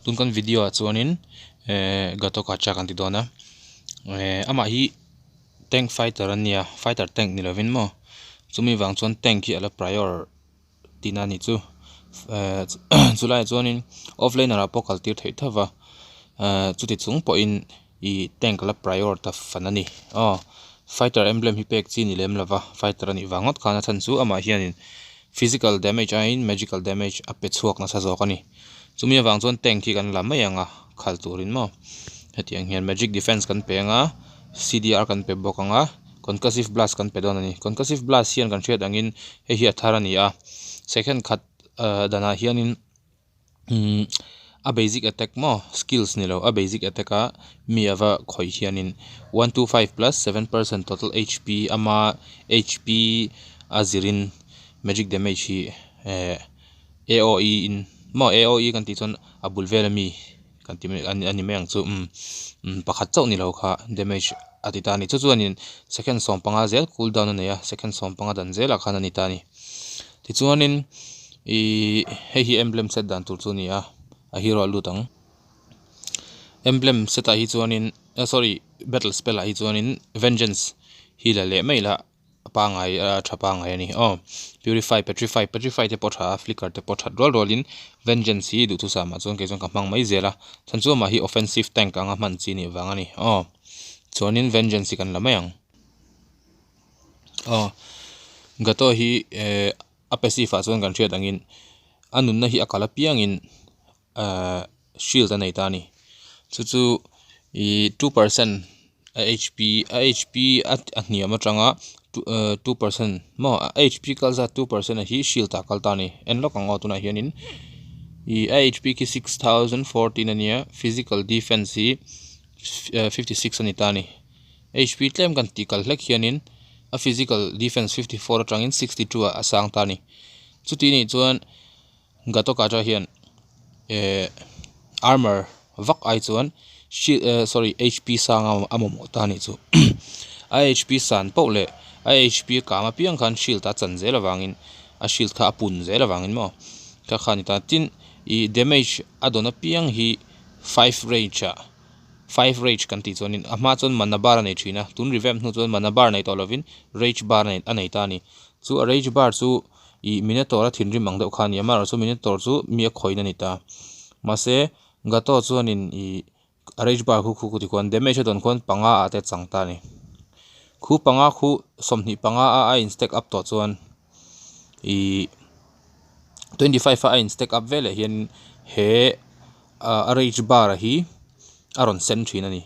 Tun kan video ah chuanin ehh Gatotkaca kan ti dawn a ehh amah hi tank fighter a nia fighter tank ni lovin maw chumi vang chuan tank hi ala prior tihna a nih chu ehh chulaiah chuanin offlaner ah pawh kal tir theih tho va ehh chuti chung pawhin ih tank ala prior ta fan a ni aw fighter emblem hi pek chi a ni lem lova fighter a nih vang ngawt khan a chhan chu amah hianin physical damage aiin magical damage a pe chhuak nasa zawk a ni. Chumi avang chuan tank hi kan la mai ang a khal turin maw hetiang hian magic defense kan pe ang a C_D_R kan pe bawk ang a concussive blast kan pe dawn a ni concussive blast hian kan hriat angin hei hi a thar a ni a second khat ah danah hianin umm a basic attack maw skills ni lo a basic attack a mi ava khawih hianin 125 plus 7% total H_P ama H_P a zirin magic damage hi eh. A_O_E in maw A_O_E kan tih chuan a bul vel ami kan ti mai a ni mai ang chu umm umm pakhat chauh ni lo kha damage a ti ta a ni chu chuanin second sawmpanga zel cool down a nei a second sawmpanga dan zelah khan a ni ta a ni tichuanin ihh hei hi emblem set dan tur chu a ni a a hero a lut ang emblem set ah hi chuanin sorry battle spell ah hi chuanin vengeance hi la leh mai la. a pangai a tha pangai a ni aw purify petrify petrify te pawh a tha a flicker te pawh that rual rual in vengeance hi duhthusam ah chuan kei chuan ka hmang mai zel a chhan chu amah hi offensive tank anga hman chi nih vang a ni aw chuanin vengeance hi kan la mai ang aw gato hi eh a passive ah chuan kan hriat angin a nunna hi a kal apiangin ahh shield a nei ta a ni chu chu ihh 2% a hp a hp a hniam atanga 2% maw a hp kal zat 2% a hi shield ah a kal ta a ni en lawk ang aw tunah hianin ih a hp khi 6014 a nia physical defense hi 56 a ni ta a ni hp tlem kan tih kal hlek hianin a physical defense 54 atangin 62 ah a sang ta a ni chuti nih chuan. Gatotkaca hian eh armor vak ai chuan shield eh sorry hp sang a mamawh ta anih chu a hp san poh leh a hp kang apiang khan shield a chan zel avangin a shield kha a pun zel avangin maw kha kha a ni ta tin ih damage a dawn apiang hi five range ah five rage kan tih chuanin a hma chuan mana bar a nei thin a tun revamp hnu chuan mana bar nei tawh lovin rage bar a nei ta a ni chu a rage bar chu. Ih Minotaur a thinrim ang deuh kha a ni a amaherawhchu chu Minotaur chu mi a khawih na ni ta mahse Gato chuanin ih a rage bar khu khu ti khuan damage a dawn khuan panga ah te a chang ta a ni khu panga khu 25 a a in stack up tawh chuan ih 25 a a in stack up veleh hian he a rage bar hi a rawn sen thin a ni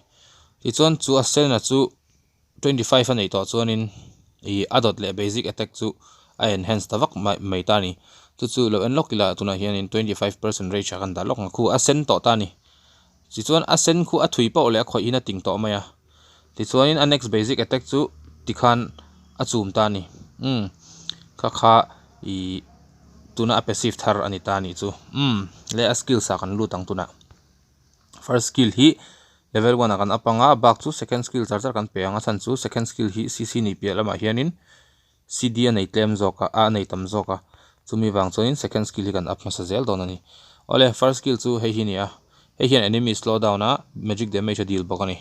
tichuan chu a sen a chu. 25 a neih tawh chuanin ih a dawt leh basic attack chu a enhance ta vak mai mai ta a ni chu chu lo en lawk ila tunah hianin 25% range ah kan dah lawk ang khu a sen tawh ta a ni tichuan a sen khu a thui pauh leh a khawih in a ting tawh mai a tichuanin a next basic attack chu tikhan a chum ta a ni umm kha kha ih tuna a passive thar a ni ta a nih chu umm leh a skills ah kan lut ang tunah. First skill hi level 1 ah kan up anga bak chu second skill char char kan pe ang a chhan chu second skill hi cc ni piah lamah hianin cd a nei tlem zawk a a nei tam zawk a chumi vang chuanin second skill hi kan up hmasa zel dawn a ni awle first skill chu hei hi a ni a hei hian enemy slow down a magic damage a deal bawk a ni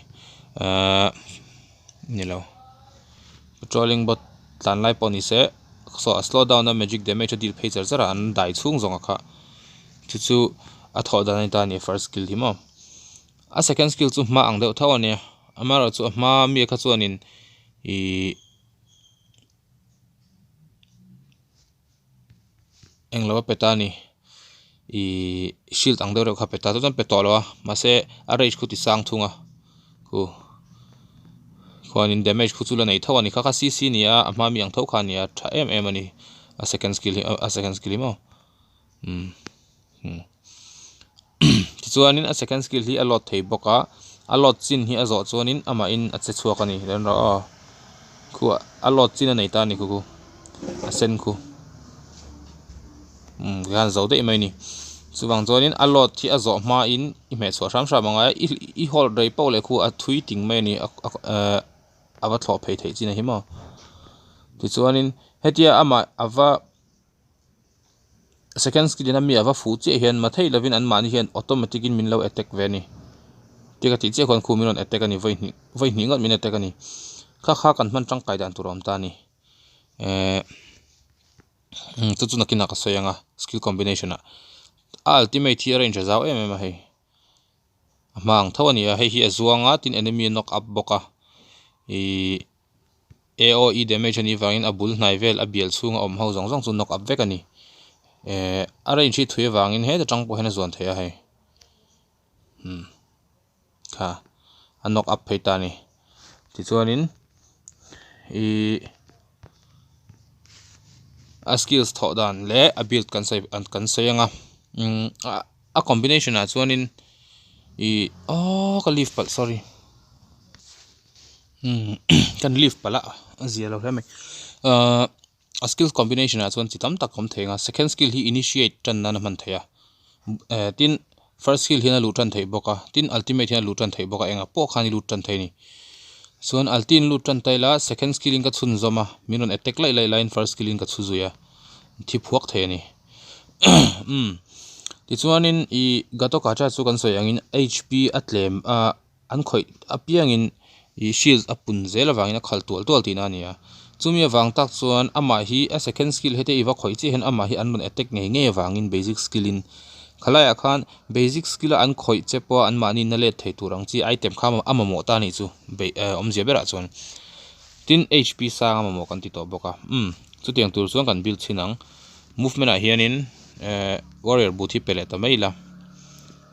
ehh ni lo patrolling bot tlan lai pawh ni se saw a slow down a magic damage a deal phei char char a an dai chhung zawng a kha. Chu chu a thawh dan a ni ta a ni first skill hi maw a second skill chu hma ang deuh tho a nia amaherawh chu a hma mi kha chuanin ihh englo a pe ta a ni ihh shield ang deuh reuh kha a pe ta chu chuan pe tawh lo a mahse a range khu ti sang thung a khu khuanin damage khu chu la nei tho a ni kha kha c c a ni a a hma mi ang tho kha a ni a tha em em a ni a second skill hi a second skill hi maw. Tichuanin a second skill hi a load thei bawk a a load chin hi a zawh chuanin amahin a che chhuak a ni len rawh aw khu a load chin a nei ta a ni khu khu a sen khu umm tikhan zo daih mai a ni chuvang chuanin a load hi a zawh hmain i hmeh chhuah hram hram ang a i hold rei poh leh khu a thui ting mai a ni a va thlawh phei theih chin a hi maw tichuanin hetia amah a va. Second skill in a mi a va fuh chiah hian mathei lovin an mahni hian automatic in min lo attack ve a ni. Tia ka tih chiah khuan khu min rawn attack a ni vawi hnih vawi hnih ngawt min attack a ni. Kha kha kan hman tangkai dan tur a awm ta a ni. Ehh chu chu nakinah ka sawi ang a skill combination ah a ultimate hi a range a zau em em a hei. A hma ang tho a ni a hei hi a zuang a tin enemy a knock up bawk a ihh AOE damage a nih vangin a bul hnai vel a bial chhunga awm ho zawng zawng chu knock up vek a ni ehh a range hi thui avangin heta tang pawh hian a zuan theih a hei umm kha a knock up phei ta a ni tichuanin ihh a skills thawh dan leh a build kan sawi kan sawi ang a umm a combination ah chuanin ih aww ka leave palh sorry umm kan leave palh a a zia lo hle mai ahh a skill combination ah chuan chi tam tak a awm thei ang a second skill hi initiate tan nan a hman theih a eh tin first skill hian a luh tan theih bawk a tin ultimate hian a luh tan theih bawk a engah pawh khan i lut tan thei a ni chuan ulti in lut tan ta ila second skill in ka chhun zawm a min rawn attack laih laih laiin first skill in ka chhu zui a thi phuak thei a ni. Umm tichuanin ih Gatotkaca chu kan sawi angin hp a tlem a an khawih apiangin ih shield a pun zel avangin a khal tual tual tihna a ni a chumi avang tak chuan amah hi a second skill hete i va khawih chiah hian amah hi an rawn attack ngei ngei avangin basic skill in khalaiah khan basic skill a an khawih che pawh an mahni na let thei tur ang chi item kha a mamawh ta a nih chu beih eh awmzia berah chuan tin hp sang a mamawh kan ti tawh bawk a umm chutiang tur chuan kan build chhin ang. Movement ah hianin eh warrior boot hi pe leh ta mai ila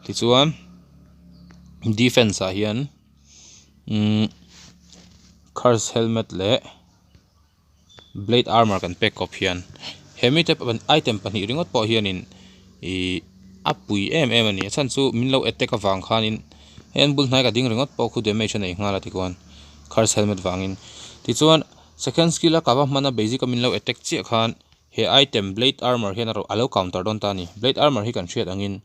tichuan defense ah hian umm curse helmet leh blade armour kan pek kawp hian he mite item pahnih ringawt pawh hianin ihh a pui em em a ni a chhan chu min lo attack avang khanin hei an bul hnai ka ding ringawt pawh khu damage a nei nghal a tikhuan curse helmet vangin tichuan second skill a ka va hman a basic a min lo attack chiah khan. He item blade armour hian a lo counter dawn ta a ni. Blade armour hi kan hriat angin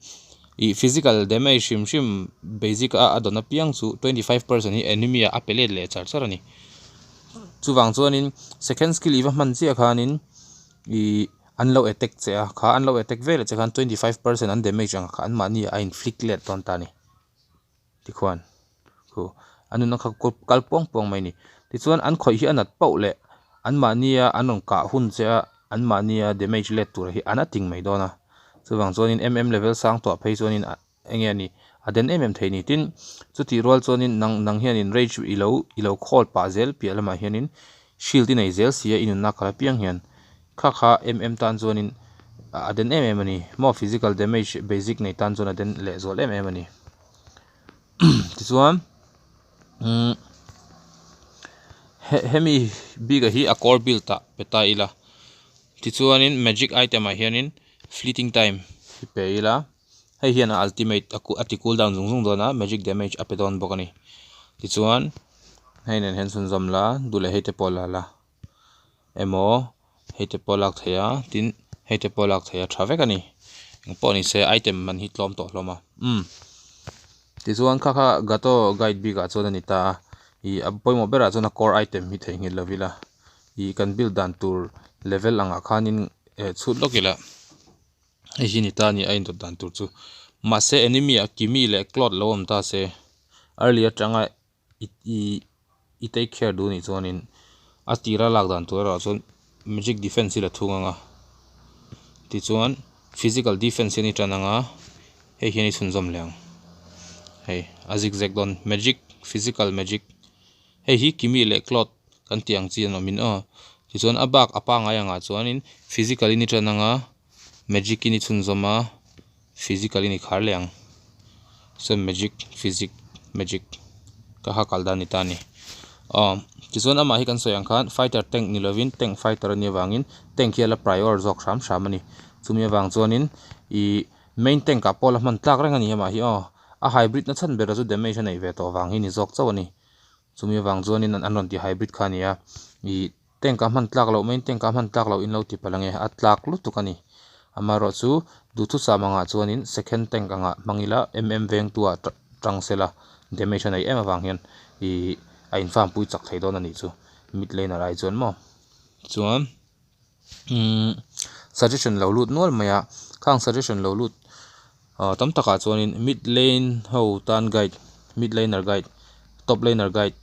ih physical damage hrim hrim basic a a dawn apiang chu 25% hi enemy ah a pe let leh char char a ni. Chuvang chuanin second skill i va hman chiah khanin ih an lo attack che a, kha an lo attack veleh che khan 25% an damage ang kha anmahni a inflict let dawn ta a ni. Tikhuan khu an nunna kha kal puang puang mai a ni. Tichuan an khawih hi a nat pauh leh anmahnia an rawn kah hun che a anmahnia damage let tur hi an a ting mai dawn a. Chuvang chuanin mm level sang tawh phei chuanin eng nge a ni a den em em thei a ni. Tin chutih rual chuanin nang nang hianin rage i lo i lo khawl pah zel piah lamah hianin shield i nei zel si a i nunna kal apiang hian Kha kha em tan chuanin a den em em a ni. Maw physical damage basic nei tan chuan a den leh zual em em a ni. Tichuan umm hemi bik ah hi a core build ah pe ta ila. Tichuanin magic item ah hianin fleeting time hi pe ila. Hei hian a ultimate a ti cool down zung zung dawn a magic damage a pe dawn bawk a ni. Tichuan hei nen hian chhunzawm la duh leh hei te pawh la la. emaw hei te pawh a lak theih a tin hei te pawh a lak theih a tha vek a ni engpawh ni se item man hi tlawm tawh hlawm a umm tichuan kha kha gato guide bik ah chuan a ni ta a ih a pawimawh berah chuan a core item hi theihnghilh lo ila ih kan build dan tur level angah khanin eh chhut lawk ila hei hi ni ta a ni a indawt dan tur chu mahse enemy ah kimi leh cloth lo awm ta se early atanga i take care duh anih chuanin a tira lak dan tur erawh chuan magic defense hi la thung ang a tichuan physical defense hian i tan ang a hei hian i chhunzawm leh ang hei a zig zag dawn magic physical magic hei hi kimi leh cloth kan tih ang chi an awm in aw tichuan a bak a pangngai angah chuanin physical in i tan ang a magic in i chhunzawm a. Physical in i khar leh ang chuan magic physic magic ka ha kal dan ni ta a ni aw tichuan amah hi kan sawi ang khan fighter tank ni lovin tank fighter a nih avangin tank hi a la prior zawk hram hram a ni chumi avang chuanin ih main tank ah pawh la hman tlak reng a ni amah hi aw a hybrid na chhan ber chu damage a neih ve tawh vang hi ni zawk chauh a ni chumi avang chuanin an rawn ti hybrid kha a ni a ih. Tank ah hman tlak loh main tank ah hman tlak loh in lo ti palh ange a tlak lutuk a ni. Amaherawh chu duhthusam angah chuanin second tank angah hmang ila mm vengtu ah tang sela damage a nei em avang hian ih a in farm pui chak thei dawn a nih chu mid laner ai chuan maw chuan. Umm suggestion lo lut nual mai a, khang suggestion lo lut tam takah chuanin mid lane ho tan guide mid laner guide top laner guide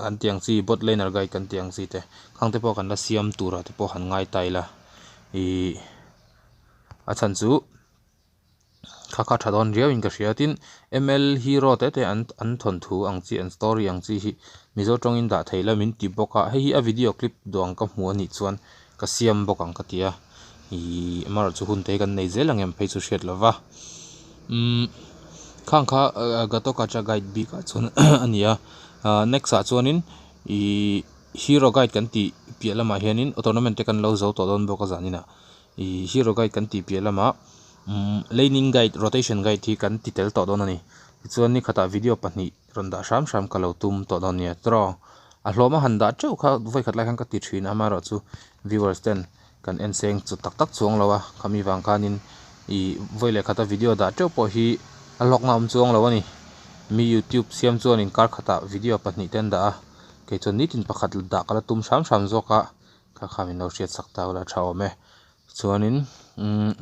an tih ang chi bot laner guide kan tih ang chi te khang te pawh kan la siam turah te pawh han ngai ta ila ihh a chhan chu. Kha kha tha dawn riau in ka hria tin ml hero te te an an thawnthu ang chi an story ang chi hi mizo tawngin dah thei la min ti bawk a hei hi a video clip duang ka hmu anih chuan ka siam bawk ang ka ti a ihh amaherawhchu hun te hi kan nei zel ang em phei chu hriat lo va umm khang kha Gatotkaca guide bik ah chuan a ni a ah next ah chuanin ihh hero guide kan tih piah lamah hianin tournament te kan lo zo tawh dawn bawk a zaninah. Ih hero guide kan tih piah lamah umm laning guide rotation guide hi kan ti tel tawh dawn a ni tichuan ni khatah video pahnih rawn dah hram hram ka lo tum tawh dawn nia tawh a hlawm a han dah teuh kha vawikhat lai khan ka ti thin a amaherawh chu viewers ten kan en seng chu tak tak chuang lo a khami vang khanin ih vawi leh khata video dah teuh pawh hi a hlawkna awm chuang lo a ni mi youtube siam chuanin kar khatah video pahnih te an dah a kei chuan nitin pakhat dah ka la tum hram hram zawk a. Kha kha min lo hriat sak ta ula tha awm e. Chuanin umm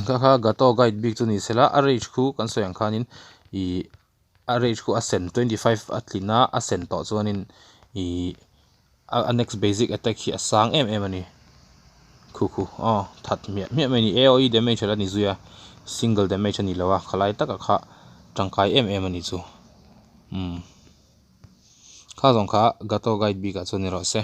kha kha Gato guide bik chu ni sela a range khu kan sawi ang khanin ih a range khu a sen 25 a tlin a a sen tawh chuanin ih a next basic attack hi a sang em em a ni. Khu khu aw that hmiah hmiah mai a ni AOE damage a la ni zui a single damage a ni lo a khalai taka kha tangkai em em a ni chu umm. Kha zawng kha Gato guide bikah chuan ni rawh se.